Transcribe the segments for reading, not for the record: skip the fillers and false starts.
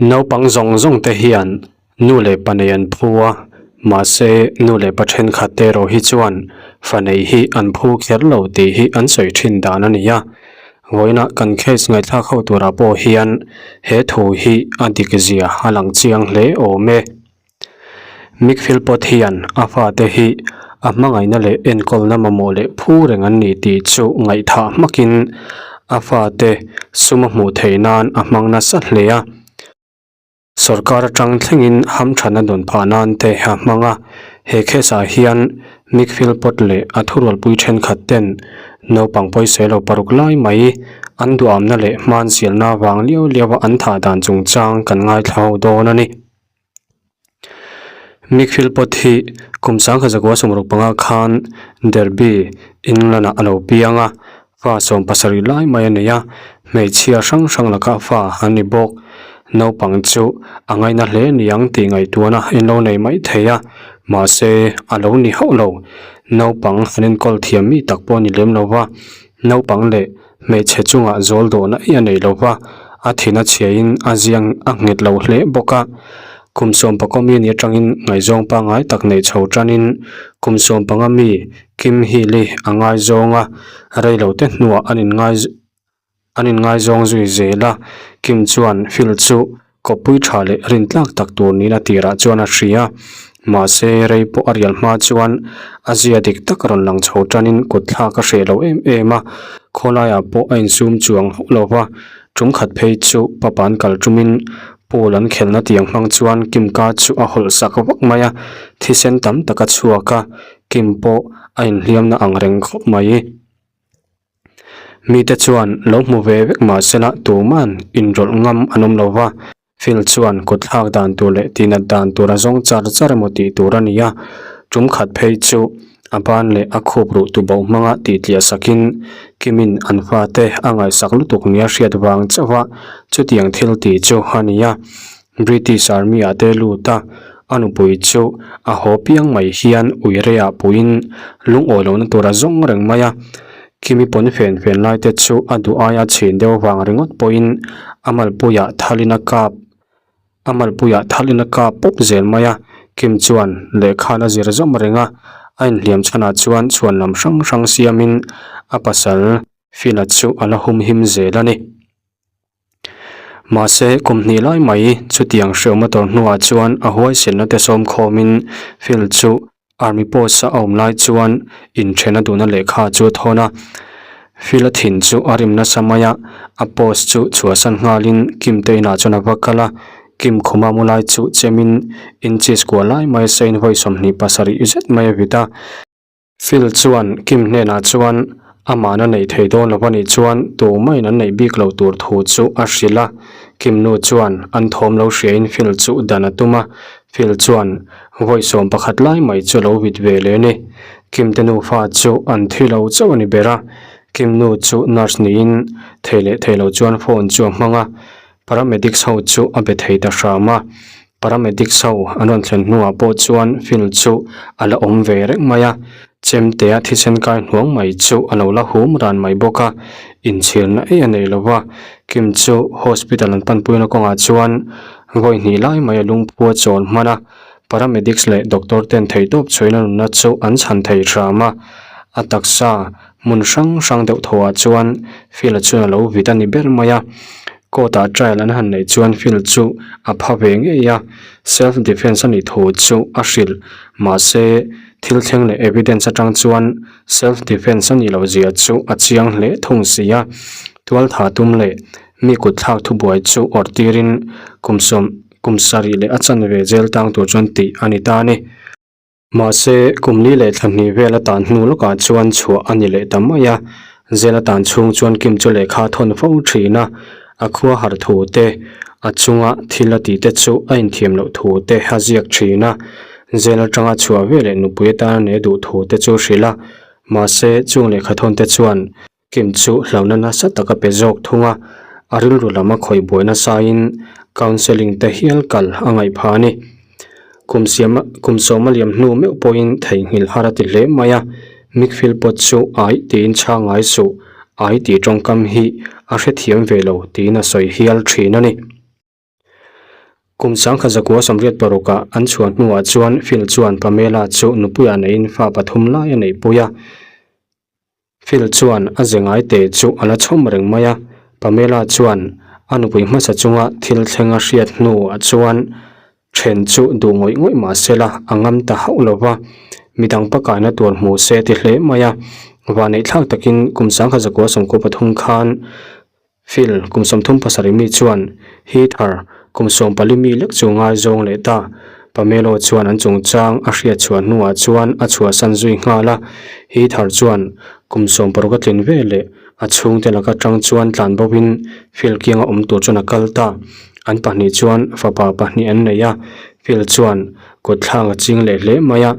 Naupang zawng zawng te hian nu leh pa nei an phu a, mahse nu leh pa thenkhat te erawh hi chuan fa nei hi an phu kher lo tih hi an sawi thin dan a ni a. Vawiinah kan case ngaihthlak ho turah pawh hian he thu hi a dik zia a lang chiang hle awm e. Mick Philpott hian a fate hi a hmangaihna leh enkawlna mamawh leh phu reng an ni tih chu ngaihthah hmakin a fate sum a hmuh theih nan a hmang nasa hle a. Sorkar atang thlengin hamthatna dawn phah nan te a hmang a. He case ah hian Mick Philpott leh a thurualpui thenkhat ten naupang pawisa lo paruk lai mai an duhamna leh hmansialna vang liau liau a an thah dan chungchang kan ngaithla ho dawn a ni. Mick Philpott hi kum 1965 khan Derby, England-ah a lo piang a, fa 17 lai mai a nei a, hmeichhia hrang hrang lakah fa an ni bawk. Naupang chu a ngaina hle niang tih ngaihtuahna in lo nei mai thei a, mahse a lo ni hauh lo. Naupang an enkawl thiam mi tak pawh a ni lem lo va, naupang leh Hmeichhe chungah zawl dawhna i a nei lo va, a thin a chhiain a ziang a nghet lo hle bawk a. Kum sawmpakaw mi ni atangin ngaihzawng pangngai tak neih chho tanin kum sawmpanga mi Kim Hili a ngaizawng a, reilote hnuah an inngai an inngaizawng zui zel a. Kim chuan Phil chu Kawppui tha leh rintlak tak tur niin a tirah chuan a hria. Mahse, rei pawh a rial hma chuan a zia dik tak rawn lang chho tanin kut thlak a hreh lo em em a, khawlaiah pawh a insum chuang hauh lo va, tum khat phei chu papa an kal tumin pool an khelna tiang hmang chuan Kimka chu a hawlh sak vak mai a, thisen tam tak a chhuak a, Kim pawh a inhliamna ang reng khawp mai. Mite chuan lo hmu ve vek mah sela tuman inrawlh ngam an awm lo va, Phil chuan kut thlak dan tur leh tihnat dan tur a zawng char char emaw tih tur a ni a, tum khat phei chu a ban leh a khup ruh tuboh hmanga tih tliah sakin Kimin an fate a ngaihsak lutuk nia hriat vang chauh a, chutiang thil tih chu a ni a. British Army ah te lut a, a nupui chu a haw piang mai hian ui reiah puiin lungawi lohna tur a zawng reng mai a. Khimi pawn fen fen lai te chu a duh aia chhin deuh vang ringawt pawhin a malpuiah thalin a kap a malpuiah thalin a kap pawp zel mai a. Kim chuan lehkha la zir zawm reng a, a inhliam chhanah chuan chhuan lam hrang hrang siamin a pasal Phil-a chu a la humhim zel a ni. Mahse, kum hnih lai mai chutiang hreu motor hnuah chuan a huaisenna te sawm khawmin Phil chu Army post-a a awm lai chuan inthena duhna lehkha chu a thawn a. Phil-a thin chu a rim nasa mai a, a post chu chhuahsan nghalin Kim te inah chuan a va kal a. Kim khuma mu lai chu chemin inches kua lai mai sain vawi 27 zet mai a vit a. Phil chuan Kim hnenah chuan amah na neih thei dawn lo a nih chuan tumah-in an neih bik lo tur thu chu a hrilh a. Kim nu chuan an thawm lo hriain Phil chu dan a tum a. Phil chuan vawi 11 lai mai chu a lo vit ve leh a ni. Kim te nufa chu an thi lo chauh a ni ber a. Kim nu chu nurse niin thei leh thei lo chuan phone chu a hmang a. Paramedics ho chu a be thei ta hram a, paramedics ho an rawn thlen hnuah pawh chuan Phil chu a la awm ve reng mai a, chemtea thisen kai hnuang mai chu a lo la hum ran mai bawk a, inchhirna ei a nei lo va, Kim chu hospital an panpuina kawngah chuan vawi hnih lai mai a lungphu a chawl hman a, paramedics leh doctor ten theihtawp chhuina nunna chu an chhan thei hram a, a taksa Hmun hrang hrang deuh tho ah chuan Phil-a chuan a lo vit a ni ber mai a, court ah trial an han neih chuan Phil chu a pha ve ngei a, self defence a nih thu chu a hrilh, mahse thil thleng leh evidence atang chuan self defence a nih loh zia chu a chiang hle thung si a, tualtha tum leh mi kut thlak thubuai chu awrh tirin kum sawm kum sarih leh a chanve jail tang tur chuan tih a ni ta a ni. Mahse, kum li leh thla hnih vel a tan hnu lawkah chuan chhuah a ni leh ta mai a. Zel a tan chhung chuan Kim chu lehkha a thawn fo thin a, a khua harh thu te, a chunga thil a tih te chu a inthiam loh thu te a ziak thin a. Zel atanga chhuah veleh nupui atana nei duh thu te chu hrilh a. Mahse, chung lehkha thawn te chuan Kim chu hlauhna nasa tak a pe zawk thung a, a rilru lam a khawih buai nasaiin counselling te hial kal a ngaih phah a ni. Kum siam kum sawm a liam hnu meuh pawhin theihnghilh har a ti hle mai a, Mickfield pawt chu ai tiin chhang ngai suh, ai tih tawngkam hi a hrethiam ve lo tiin a sawi hial thin a ni. Kum 1986 ah an chhuah hnuah chuan Phil chuan Pamela chu nupuiah neiin fa pathum lai a neihpui a. Phil chuan a ze ngai teh chu a la chhawm reng mai a, Pamela chuan a nupui hmasa chunga thil thleng a hriat hnuah chuan then chu duh ngawih ngawih mah se la a ngam ta hauh lo va, midang pakaina tur hmu se ti hle mai a. Vaneihthlak takin kum 1993 khan Phil, kum 37 mi chuan Heather, kum 14 mi lek chu ngaizawng leh ta. Pamelo chuan an chungchang a hriat chhuah hnuah chuan a chhuahsan zui nghal a. Heather chuan kum 16 a tlin ve leh a chhungte laka tang chuan tlan bovin Phil kianga awm tur chuan a kal ta. An pahnih chuan fapa pahnih an nei a, Phil chuan kut thlak a ching leh hle mai a.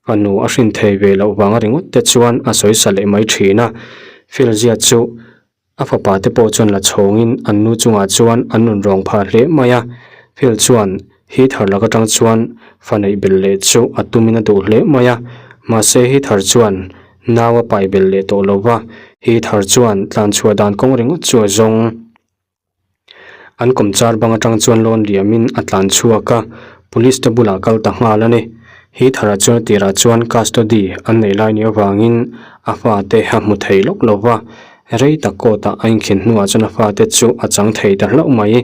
Fanu a hrin thei ve loh vang ringawt te chuan a sawisa leh mai thin a. Phil zia chu A fapa te pawh chuan la chhawngin an nu chungah chuan an rawn rawng phah hle mai a, Phil chuan Heather lak atang chuan fa neih belh leh chu a tumin a duh hle mai a, mahse Heather chuan nau a pai belh leh tawh lo va, Heather chuan tlanchhuah dan kawng ringawt chu a zawng. An kawmchar bang atang chuan lawn liamin a tlan chhuak a, police te bulah kal ta nghal a ni. Heather-a chuan a tirah chuan custody an neih lai ni avangin a fate a hmu thei lawk lo va, rei tak court ah a inkhin hnuah chuan a fate chu a chang thei ta hlauh mai.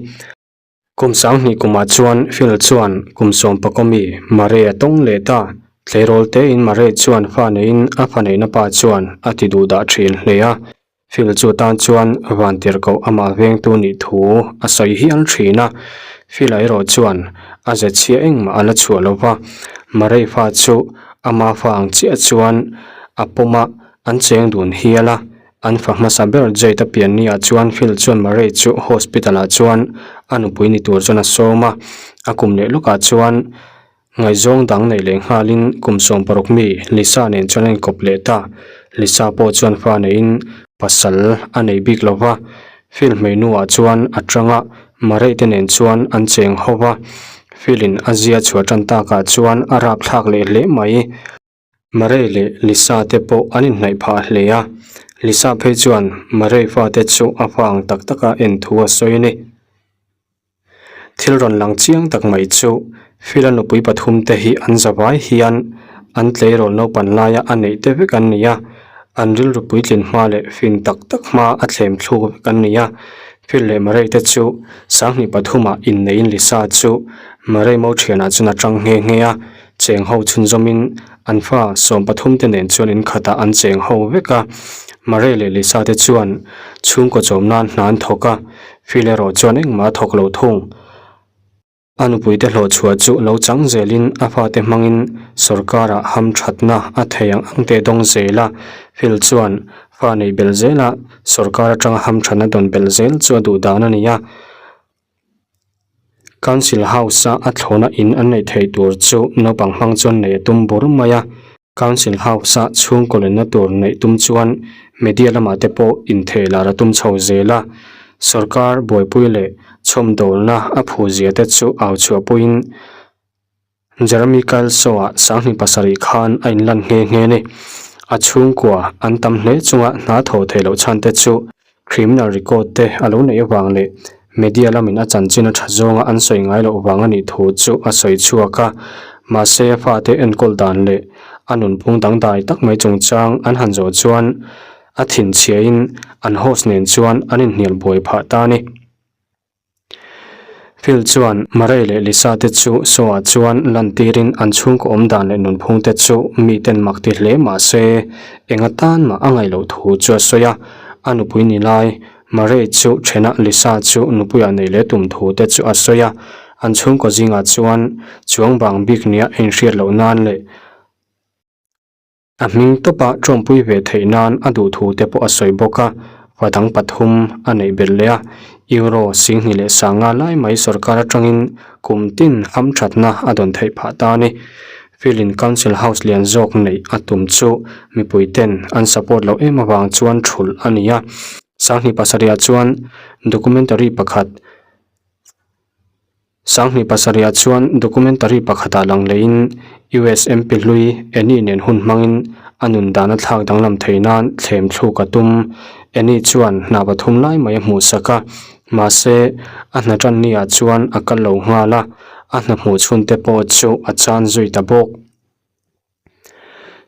Kum 2000 kumah chuan Phil chuan kum 11 mi Murray a tawng leh ta. Tleirawl tein Murray chuan fa neiin a fa neihna pa chuan a ti duh dah thin hle a. Phil chu tan chuan vantirhkoh amah vengtu nih thu a sawi hial thin a. Phil-a erawh chuan a ze chhia engmah a la chhuah lo va. Murray fa chu ama fa ang chiah chuan a pawm a, an cheng dun hial a. An fa hmasa ber Jade a pian ni ah chuan Phil chuan Murray chu hospital ah chuan a nupui ni tur chuan a sawm a, a kum leh lawkah chuan ngaihzawng dang neih leh nghalin kum 16 mi Lisa nen chuan a inkawp leh ta. Lisa pawh chuan fa neiin pasal a nei bik lo va, Phil hmeinu ah chuan a tang a, Murray te nen chuan an cheng ho va, Phil in a zia chhuah tan takah chuan a rapthlak leh hle mai. Murray leh Lisa te pawh an inhnaih phah hle a, Lisa phei chuan Murray fate chu a fa ang tak taka en thu a sawi a ni. Thil rawn lang chiang tak mai chu Phil-a nupui pathum te hi an zavai hian an tleirawl naupan laia a neih te vek an ni a, an rilru puitlin hma leh fin tak tak hma a thlem thluk vek an ni a. Phil leh Murray te chu 2003 ah inneiin Lisa chu Murray mo thianah chuan a tang nghe nghe a, Cheng ho chhunzawmin an fa 13 te nen chuan in khatah an cheng ho vek a. Murray leh Lisa te chuan chhungkaw chawm nan hna an thawk a, Phil erawh chuan engmah a thawk lo thung. A nupui te hlawh chhuah chu lo chang zelin a fate hmangin sawrkarah hamthatna a thei ang ang te dawng zel a. Phil chuan fa neih belh zela sawrkar atanga hamthatna dawn belh zel chu a duh dan a ni a. Council House-a a thlawhna in an neih theih tur chu naupang hmang chuan neih a tum bur mai a. Council House-a chhungkaw lenna tur neih tum chuan media lamah te pawh intheh lar a tum chho zel a. Sorkar buaipui leh chhawmdawlna a phuzia te chu au chhuahpuiin Jeremy Kyle Shaw-ah 2007 khan a inlan nghe nghe a ni. A chhungkua an tam hle chunga hna thaw theih loh chhan te chu criminal record te a lo neih avang leh media lamin a chanchin a tha zawnga an sawi ngai loh vang a nih thu chu a sawi chhuak a. Mahse a fate enkawl dan leh a nunphung dangdai tak mai chungchang an han zawh chuan a thinchhiain an host nen chuan an inhnial buai phah ta a ni. Phil chuan Murray leh Lisa te chu show-ah chuan lantirin an chhungkaw awm dan leh nunphung te chu miten mak ti hle mah se eng atan mah a ngaih loh thu chu a sawi a. A nupui ni lai Murray chu thenah Lisa chu nupuiah nei leh tum thu te chu a sawi a. An chhungkaw zingah chuan chuang bang bik nia a inhriat loh nan leh A hming tawpa tawmpui ve theih nan a duh thu te pawh a sawi bawk a, fa dang pathum a neih belh leh a, Euro 25,000 lai mai sorkar atangin kum tin hamthatna a dawn theih phah ta a ni. Phil-in Council House lian zawk neih a tum chu mipui ten an support loh em avang chuan thulh a ni a, 2007 ah chuan documentary pakhat 2007 ah chuan documentary pakhatah lang leiin US MP hlui Annie nen hun hmangin a nun dan a thlak danglam thei nan thlem thluk a tum. Annie chuan hna pathum lai mai a hmuhsak a. Mahse, a hna tan ni ah chuan a kal lo nghal a, a hna hmuh chhun te pawh chu a chan zui ta bawk.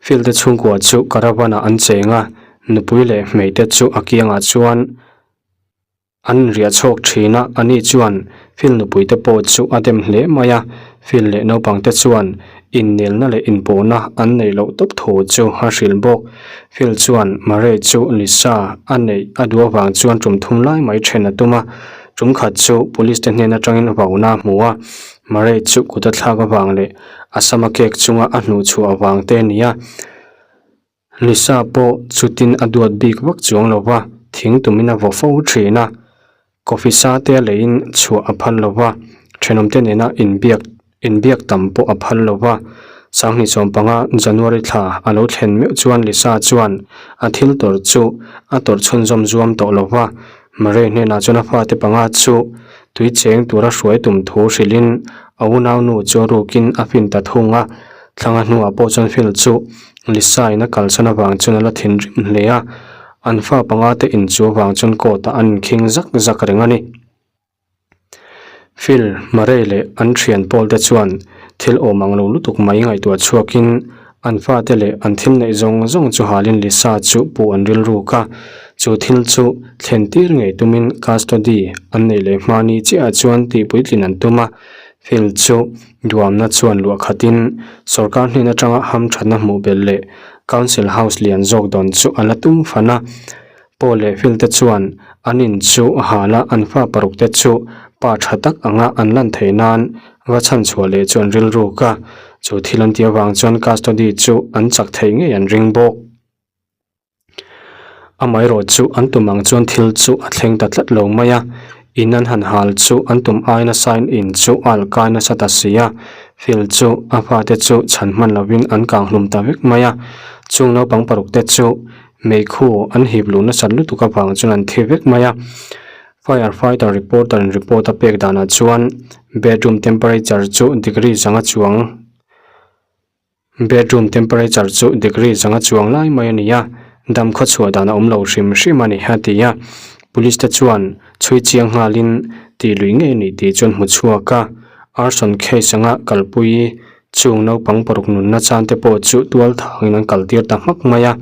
Phil te chhungkua chu caravan ah an cheng a, nupui leh hmei te chu a kiangah chuan An inriah chhawk thin a, ani chuan Phil nupui te pawh chu a dem hle mai a, Phil leh naupang te chuan innelna leh inpawhna an neih loh tawp thu chu a hrilh bawk. Phil chuan Murray chu Lisa a neih a duh avang chuan tum thum lai mai then a tum a, tum khat chu police te hnen atangin vauna a hmu a, Murray chu kut a thlak avang leh a sama cake chunga a hnuhchhuah avang te a ni a. Lisa pawh chutin a duat bik vak chuang lo va, thing tumin a vaw fo thin a. Coffee sa te a leiin chhuah a phal lo va, thenawmte nena inbiak inbiak tam pawh a phal lo va. Sanghnih sawmpanga January thla a lo thlen meuh chuan Lisa chuan a thil tawrh chu a tawrh chhunzawm zuam tawh lo va. Murray hnenah chuan a fate panga chu tui cheng tura hruai tum thu hrilhin a unaunu chu a rukin a fin ta thung a. Thlanga hnuah pawh chuan Phil chu Lisa in a kalsan avang chuan a la thinrim hle a, an fa panga te inchu avang chuan court ah an inkhing zak zak reng a ni. Phil, Murray leh an thian Paul te chuan thil awm ang lo lutuk mai ngaihtuah chhuakin an fate leh an thil neih zawng zawng chu halin Lisa chu puh an rilruk a, chu thil chu thlen tir ngei tumin custody an neih leh hma ni chiahah chuan tihpuitlin an tum a, Phil chu Duamna chuan luah khatin sorkar hnen atanga hamthatna hmuh belh leh Council House lian zawk dawn chu a la tum fan a. Paul leh Phil te chuan an in chu a hal a, an fa paruk te chu pa tha tak anga an lan theih nan va chhanchhuah leh chu an rilruk a. Chu thil an tih avang chuan custody chu an chak theih ngei an ring bawk. Amaherawh chu an tum ang chuan thil chu a thleng ta tlat lo mai a, in an han hal chu an tum ai nasa in in chu a alkai nasa ta si a, Phil chu a fate chu chhan hman lovin an kang hlum ta vek mai a, chung naupang paruk te chu meikhu an hip luh nasat lutuk avang chuan an thi vek mai a. Fire fighter reporter in report a pek danah chuan bedroom temperature chu degree zanga chuang Bedroom temperature chu degree zanga chuang lai mai a ni a, dam khaw chhuah dan a awm lo hrim hrim a ni, a ti a. Police te chuan chhui chiang nghalin tih lui ngei a ni tih chuan hmu chhuak a. Arson case anga kalpui chung naupang paruk nunna chan te pawh chu tual thangin an kaltir ta hmak mai a.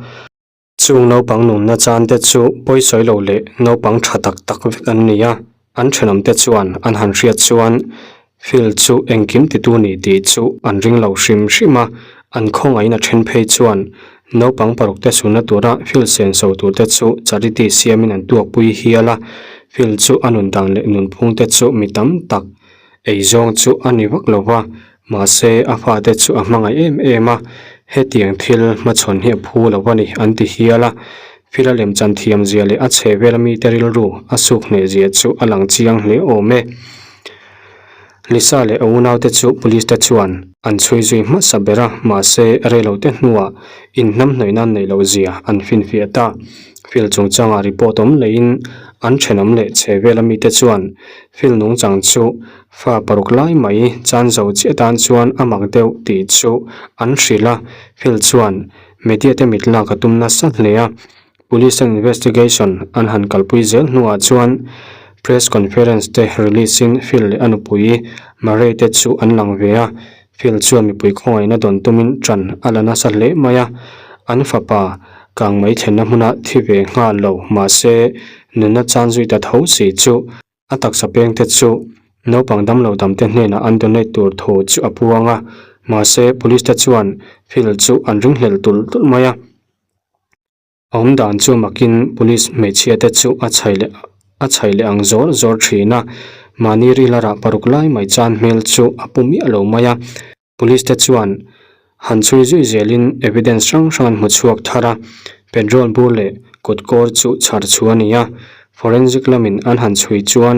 Chung naupang nunna chan te chu pawisawi lo leh naupang tha tak tak vek an ni a, an thenawm te chuan an han hriat chuan Phil chu engkim titu ni tih chu an ring lo hrim hrim a, an khawngaihin a then phei chuan naupang paruk te sunna tura Phil senso tur te chu charity siamin an tuakpui hial a, Phil chu a nun dan leh nunphung te chu mi tam tak eizawng chu a ni vak lo va, Mahse, a fate chu a hmangaih em em a, hetiang thil hmachhawn hi a phu lo a ni, an ti hial a. Phila lemchan thiamzia leh a chhe vela mite rilru a suk hnehzia chu a lang chiang hle awm e. Lisa leh a unaute chu police te chuan an chhui zui hmasa ber a, mahse, reilote hnuah inhnamhnawih nan neih loh zia an finfiah ta. Phil chungchangah report awm leiin an thenawm leh chhe vela mite chuan Phil nungchang chu Fa paruk lai mai chan zo chiah tan chuan a mak deuh tih chu an hrilh a, Phil chuan media te mit lak a tum nasa hle a. Police an investigation an han kalpui zel hnuah chuan press conference te release in Phil leh a nupui Murray te chu an lang ve a, Phil chuan mipui khawngaihna dawn tumin ṭan a la nasa hle mai a, an fapa kang mai thlenna hmuna thi ve nghal lo mahse nunna chan zui ta tho si chu A taksa pengte chu naupang damlo damte hnenah an donate tur thu chu a puang a, mahse police te chuan Phil chu an ringhlel tulh tulh mai a. A awm dan chu makin police hmeichhia te chu a chhai leh a chhai leh ang zawr zawr thin a, mahni rila rah paruk lai mai chan hmel chu a pu miah lo mai a. Police te chuan han chhui zui zelin evidence hrang hrang an hmu chhuak thar a, petrol bur leh kut kawr chu chhar chhu a ni a, forensic lamin an han chhui chuan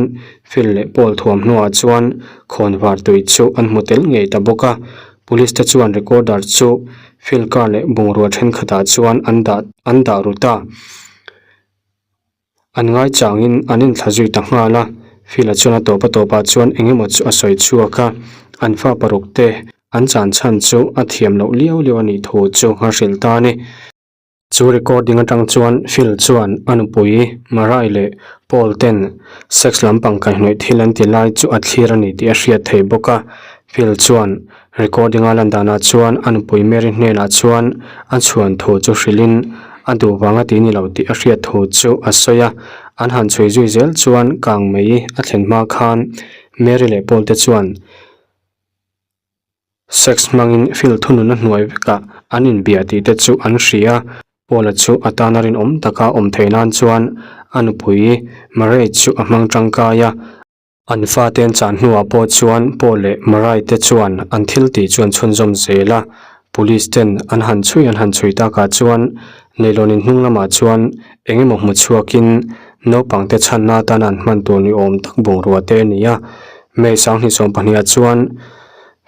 Phil leh Paul thuamhnuah chuan khawnvar tui chu an hmu tel ngei ta bawk a, police te chuan recorder chu Phil car leh bungrua thenkhatah chuan an dah an dah ru ta. An ngaichangin an inthla zui ta nghal a, Phil-a chuan a tawp a tawpah chuan eng emaw chu a sawi chhuak a, an fa paruk te an chan chhan chu a thiam loh liau liau a nih thu chu a hrilh ta a ni. Chu recording atang chuan Phil chuan a nupui Marai leh Paul ten sex lampang kaihhnawih thil an ti lai chu a thlir a ni tih a hriat thei bawk a. Phil chuan recording a lan danah chuan a nupui Mary hnenah chuan a chhuan thu chu hrilhin a duh vang a ti ni lo tih a hriat thu chu a sawi a. An han chhui zui zel chuan kang mai a thlen hma khan Mary leh Paul te chuan Sex hmangin Phil thunun a hnuai vekah an inbia tih te chu an hria. Paula chu a tana rinawm taka awm theih nan chuan a nupui Murray chu a hmang tangkai a. An fate an chan hnuah pawh chuan Paul leh Murray te chuan an thil tih chu an chhunzawm zel a. Police ten an han chhui an han chhui takah chuan Neilawnin hnung lamah chuan eng emaw hmu chhuakin naupang te chhanna atana an hman tur ni awm tak bungrua te a ni a. May 2020 ah chuan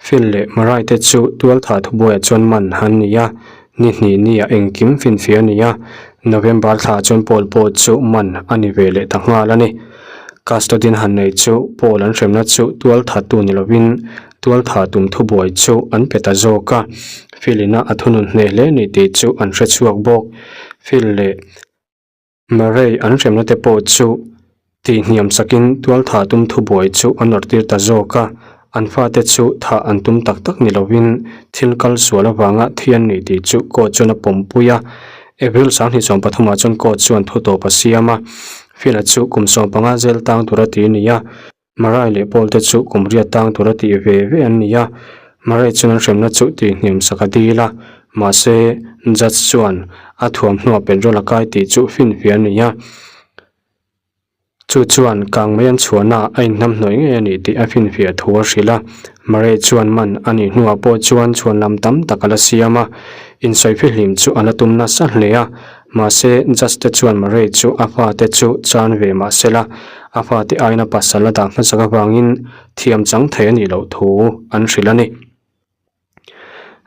Phil leh Marai te chu tualtha thubuaiah chuan man an ni a, ni hnih nia engkim finfiah a ni a, November thla chuan Paul pawh chu man a ni ve leh ta nghal a ni. Custodian han nei chu Paul an hremna chu tualthattu ni lovin tualtha tum thubuai chu an pe ta zawk a, Phil ina a thunun hneh hle ni tih chu an hre chhuak bawk. Phil leh. Murray an hremna te pawh chu tihhniam sakin tualthah tum thubuai chu a nawrtir ta zawk a, an fate chu thah an tum tak tak ni lovin thil kal sual avanga thi an ni tih chu court chuan a pawmpui a. April 2023 ah chuan court chuan thutawp a siam a, Phil-a chu kum 15 zel tang tura ti a ni a. Marai leh Paul te chu kum riat tang tura tih ve ve an ni a, Marai chuan an hremna chu tihhniam sak a dil a, mahse judge chuan a thuamhnuah petrol a kai tih chu finfiah a ni a, chu chuan kang mai an chhuahnaah a inhnamhnawih ngei a ni tih a finfiah thu a hrilh a, Marai chuan man a nih hnuah pawh chuan chhuanlam tam tak a la siam a, insawi fihlim chu a la tum nasa hle a. Mahse, Judge te chuan Murray chu a fate chu chan ve mah se la, a fate aina pasal a dah hmasak avangin thiam chang thei a nih loh thu an hrilh a ni.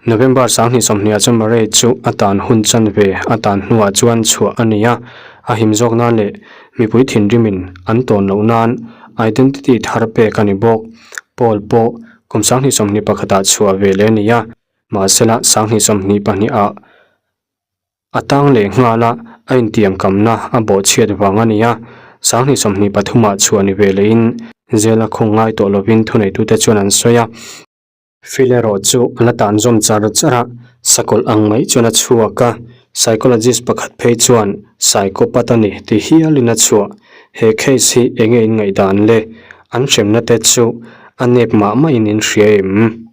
November 2020 ah chuan Murray chu a tan hun chan ve a tan hnuah chuan chhuah a ni a, a him zawk nan leh mipui thinrimin an tawn loh nan identity thar pek a ni bawk. Paul pawh kum 2021 ah chhuah ve leh a ni a, mahsela 2022 ah A tang leh nghal a, a intiam kamna a bawhchhiat vang a ni a, 2023 ah chhuah ni ve lehin jail a khung ngai tawh lovin thuneitute chuan an sawi a. Phil erawh chu a la tan zawm char char a, sakawlh ang mai chuan a chhuak a, psychologist pakhat phei chuan psychopath a ni ti hialin a chhuah. He case hi enge in ngaihdan le? An hremna te chu a nep mah mahin in hria em?